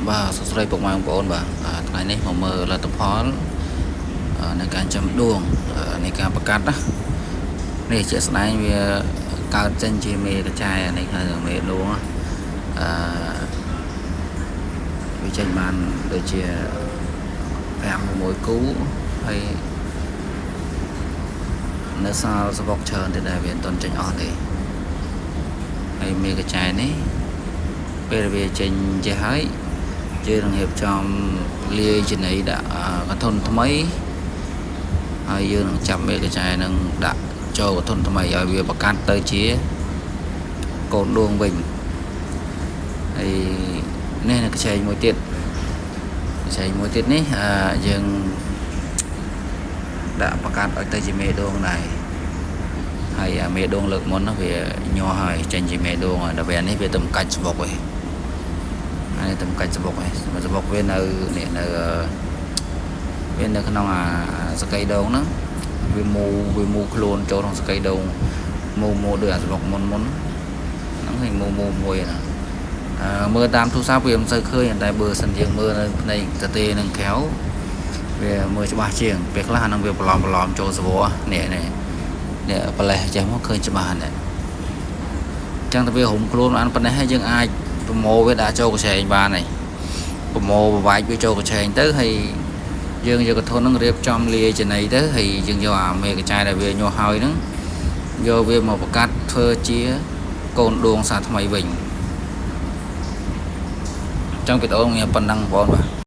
បាទសួស្តីពុកម៉ែបងប្អូនបាទថ្ងៃនេះមកមើលលទ្ធផលនៃការចំដួងនៃការប្រកាសណានេះជាក់ស្ដែងវាកើតចេញជាមេកញ្ចែនេះហៅមេដួងអឺវាចេញបានដូចជា5 6គូហើយនៅសល់សបុកច្រើនទៀតដែរវាមិនទាន់ចេញអស់ទេហើយមេកញ្ចែនេះពេលវាចេញចេះហើយយើងនឹងរៀបចំលាយចំណីដាក់កធុនថ្មីហើយយើងនឹងចាប់មេកញ្ចែនឹងដាក់ចូលកធុនថ្មីឲ្យវាប្រកាសទៅជាកូនដួងវិញហើយនេះនៅកញ្ចែមួយទៀតកញ្ចែមួយទៀតនេះយើងដាក់ប្រកាសឲ្យទៅជាមេដួងដែរហើយអាមេដួងលើកមុននោះវាញ័រហើយចេញជាមេដួងហើយដល់ពេលនេះវាទៅកាច់ស្បុកឯងហើយទៅកាច់ស្បុកឯងស្បុកវានៅនេះនៅវានៅក្នុងអាសកៃដងហ្នឹងវាមូវាមូខ្លួនចូលក្នុងសកៃដងមូមូដូចអាស្បុកមុនមុនហ្នឹងហើយមូមូមួយណាអឺមើលតាមទូរស័ព្ទវាមិនសូវឃើញតែបើសិនយើងមើលនៅភ្នែកទទេនឹងក្រៅវាមើលច្បាស់ជាងពេលខ្លះអាហ្នឹងវាបន្លំបន្លំចូលសវនេះនេះនេះប្រលេះចេះមកឃើញច្បាស់នេះចឹងតែវារុំខ្លួនបានប៉ុណ្ណេះហើយយើងអាចប្រមូលវាដាក់ចូលកញ្ឆែងបានហើយប្រមូលបវែកវាចូលកញ្ឆែងទៅហើយយើងយកកធនហ្នឹងរៀបចំលាយចំណីទៅហើយយើងយកអាមេកញ្ចែដែលវាញាស់ហើយហ្នឹងយកវាមកប្រកាសធ្វើជាកូនដួងសាថ្មីវិញចឹងវីដេអូមានប៉ុណ្ណឹងបងប្អូនបាទ។